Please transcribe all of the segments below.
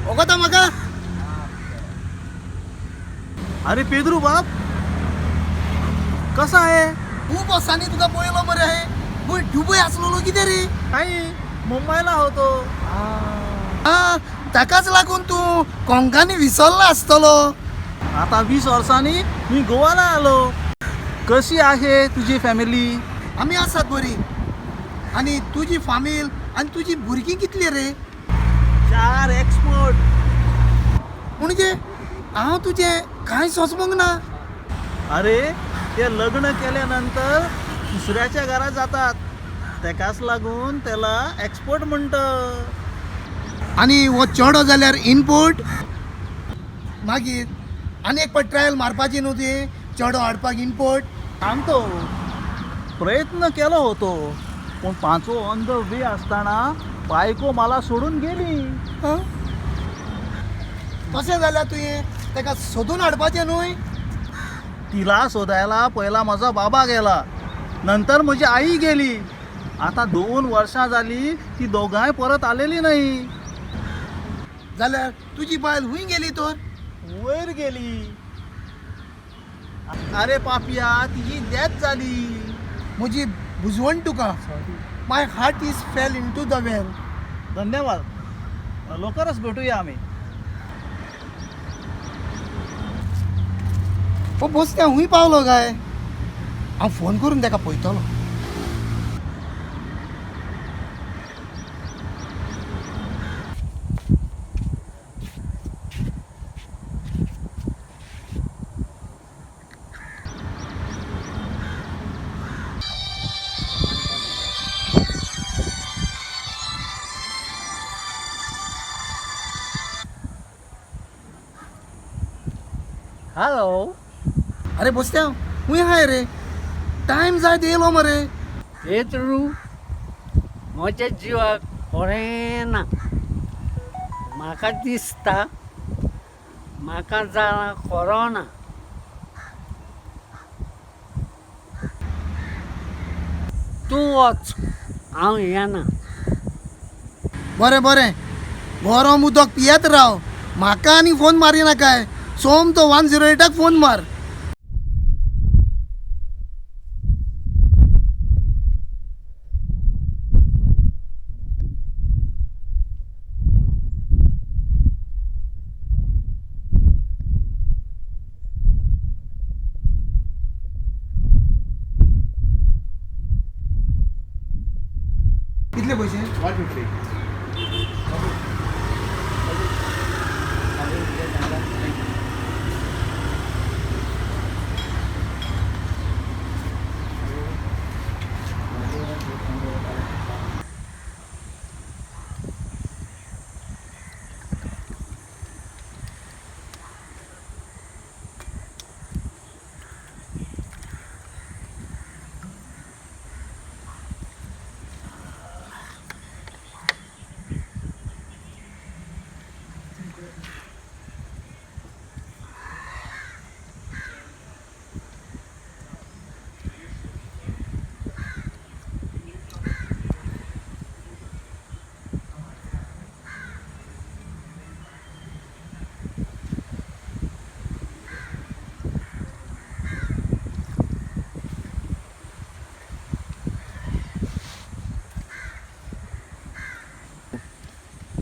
वखता म्हाका. अरे पेद्रू बाप, कसा आहे? खूब वर्सांनी तुका पळयलो मरे. हे दुबय आसलेलो कितें रे? नाही, मुंबईला होतो. आ, ताकाच लागून तूं कोंकानी विसरला आसतलो. आता 20 वर्षांनी मी गोवाला आलो. कशी आहे तुझी फॅमिली? आमी आसात बरी. आनी तुजी फामील आनी तुजी भुरगीं कितलीं रे? 4 एक्सपोर्ट. म्हणजे हांव तुजें कांय सोंसमूंक ना. अरे, ते लग्न केल्यानंतर दुसऱ्याच्या घरात जातात, तेकाच लागून त्याला एक्सपोर्ट म्हणत. आनी हो चेडो जाल्यार इनपोर्ट. मागीर आनी एक फावट ट्रायल मारपाची न्हू तुवें चेडो हाडपाक इनपोर्ट. सांगतो, प्रयत्न केलो होतो, पण पांचवो ऑन the way असताना बायको मला सोडून गेली. आं? तशें जाल्यार तुवें ताका सोदून हाडपाचें न्हय. तिला शोधायला पहिला माझा बाबा गेला, नंतर म्हजी आई गेली. आता 2 वर्षां झाली, ती दोघांय परत आलेली नाही. जाल्यार तुजी बायल हुंय गेली तर? वयर गेली. अरे पापिया, तिची डेथ जाली. म्हजी बुजवण तुका. My heart is fell into the well. धन्यवाद, लवकरच भेटूया आम्ही. हो बोसत्या हुंय पावलो काय? हांव फोन करून ताका पळयतलो. हॅलो. अरे बोसत्या, हुंय आहाय रे? टायम जायत येयलो मरे. पेद्रू, म्हज्या जिवाक बरें ना. म्हाका दिसता म्हाका जाला कोरोना. तूं वच, हांव येना. बरें बरें, गरम उदक पियेत राव. म्हाका आनी फोन मारिनाकाय. सोम तो 108 फोन मार. कितले पयशे? 150.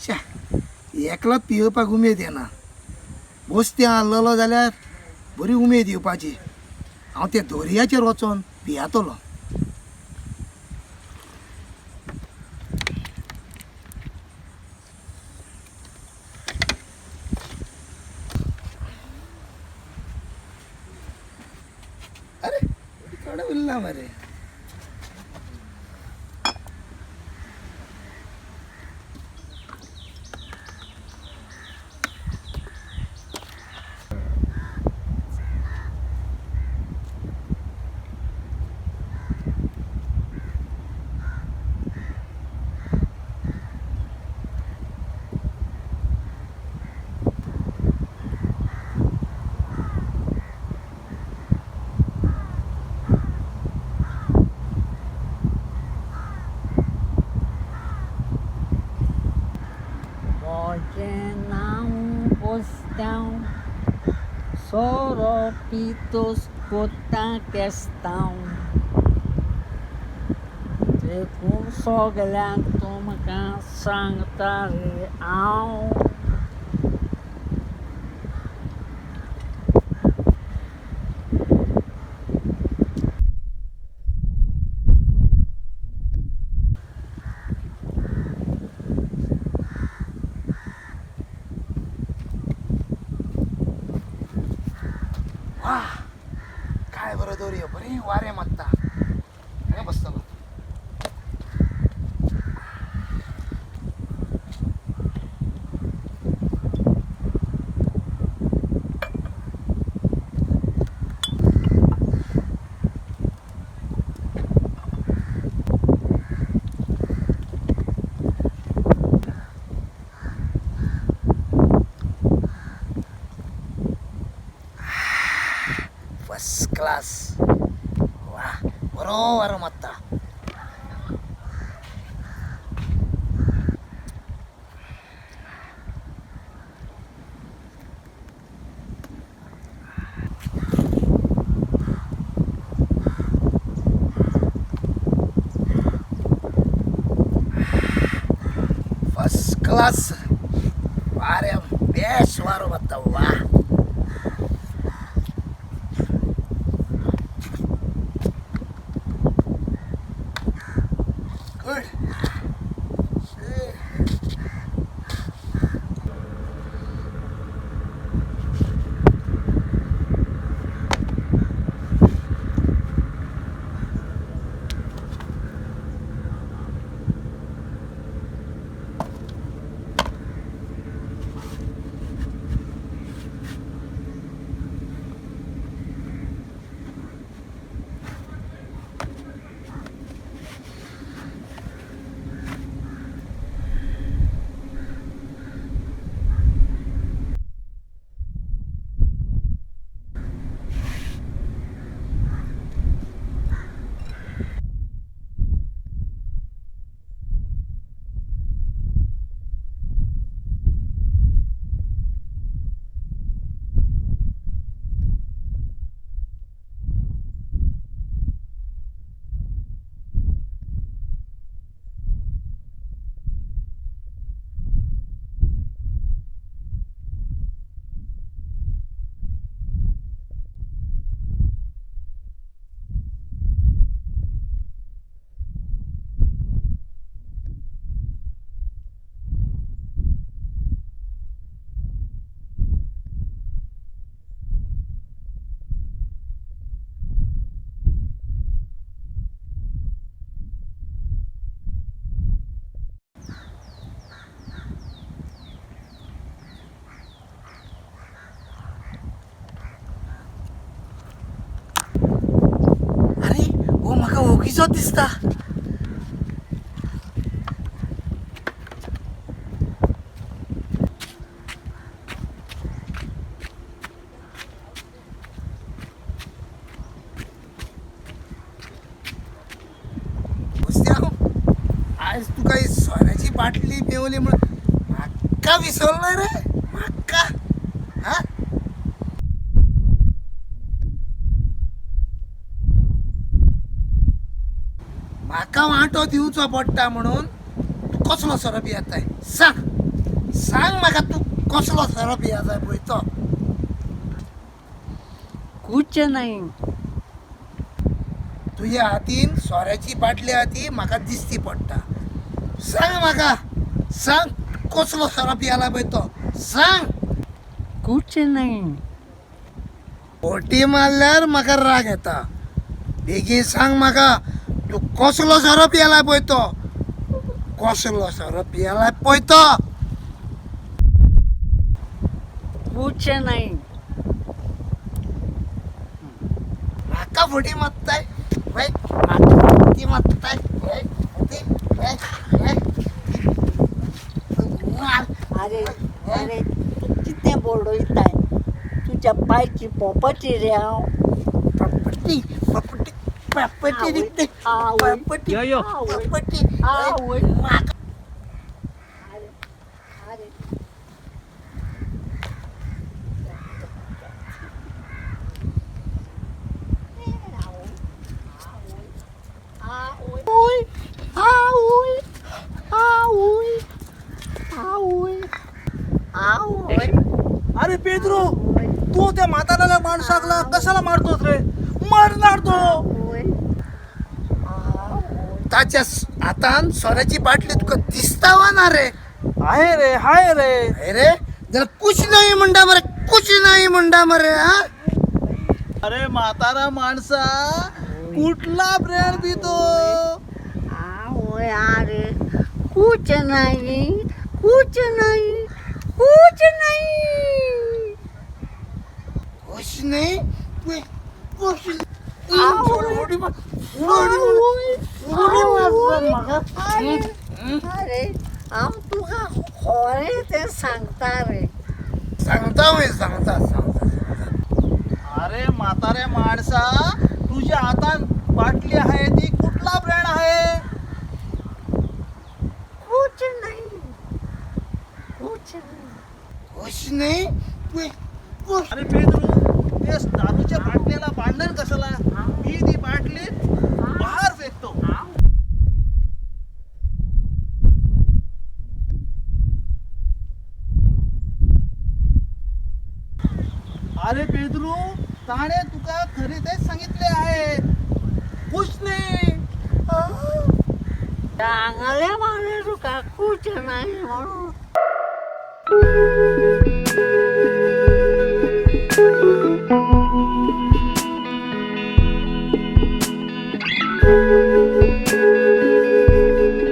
श्या, एकलोच पियेवपाक उमेद येना. बोस्त्या आहलेलो जाल्यार बरी उमेद येवपाची. हांव त्या दर्याचेर वचोन पियातलो. अरे थोडे उरला मरे. म्हजें नांव कोस्त्यांव, सोरो पितोस कोत्ता केस्तांव. देखून सगल्यांक तुमकां सांगता रे हांव. वा, काय बरं दोरी, बरी वारें मारता. हांगा बसतलो. First class. वा, बरो वारो मारता. फर्स्ट क्लास वारे, बेस्ट वारो मारता. वा, गुड. अरे हो, म्हाका ओगीचोच दिसता. कोस्त्यांव, आज तुका ही सोऱ्याची बाटली पेवली म्हणून म्हाका विसरलो रे म्हाका. हा, म्हाका वांटो दिवचो पडटा म्हणून तूं कसलो सोरो पियेताय? सांग, सांग म्हाका, तूं कसलो सोरो पियेताय पळय तो. कुछ नाही. तुज्या हातीन सोऱ्याची बाटली आहा ती म्हाका दिसती पडटा. सांग म्हाका, सांग, कसलो सोरो पियेला पळय तो, सांग. कुछ नाही. फटी मारल्यार म्हाका राग येता. बेगीन सांग म्हाका, तूं कसलो सोरो पियेला पळय तो, कसलो सोरो पियेला पळय तो. कुछ नाही. म्हाका फटी मारताय? वय, म्हाका फटी मारताय? वय, फटी, वय, वय. मार. अरे अरे, तूं कितें बडयताय? तुज्या पायची पोपटी रे हांव. प्रॉपर्टी, प्रॉपर्टी, प्रॉपर्टी दिसते. आवय. प्रॉपर्टी. यो, यो. प्रॉपर्टी. आवय. म्हाका अरे अरे. आवय. अरे पेद्रो, तू त्या म्हाताऱ्याला माणसाकला कशाला मारतोस रे? मरणार तो. आवय. आवय. ताच्या हातान सोऱ्याची बाटली तुका दिसता वा ना रे? आहे रे, हाय रे. अरे जरा कुछ नाही म्हणता मरे, कुछ नाही म्हणता मरे. हा. अरे म्हातारा माणसा, कुठला ब्रँड पितो? आवय, अरे कुछ नाही, कुछ नाही, कुछ नाही. कुछ नाही, कुछ. आवय. उडी मार, आवय. उडी मार म्हाका. अरे, अरे हांव तुका खरें तें सांगता रे. सांगता वय, सांगता सांगता. अरे म्हाताऱ्या माणसा, तुझ्या हातात बाटली आहे ती कुठला ब्रँड आहे? कुछ नाही, कुछ नाही. कुछ नाही, कुछ. अरे पेद्रो, ते दारूच्या बाटलीला भांडण कशाला? मी ती बाटली बाहेर फेकतो. अरे पेद्रू, ताणे तुका खरे तेच सांगितले आहे, कुछ नाही. सांगले मरे तुका कुछ नाही म्हणून.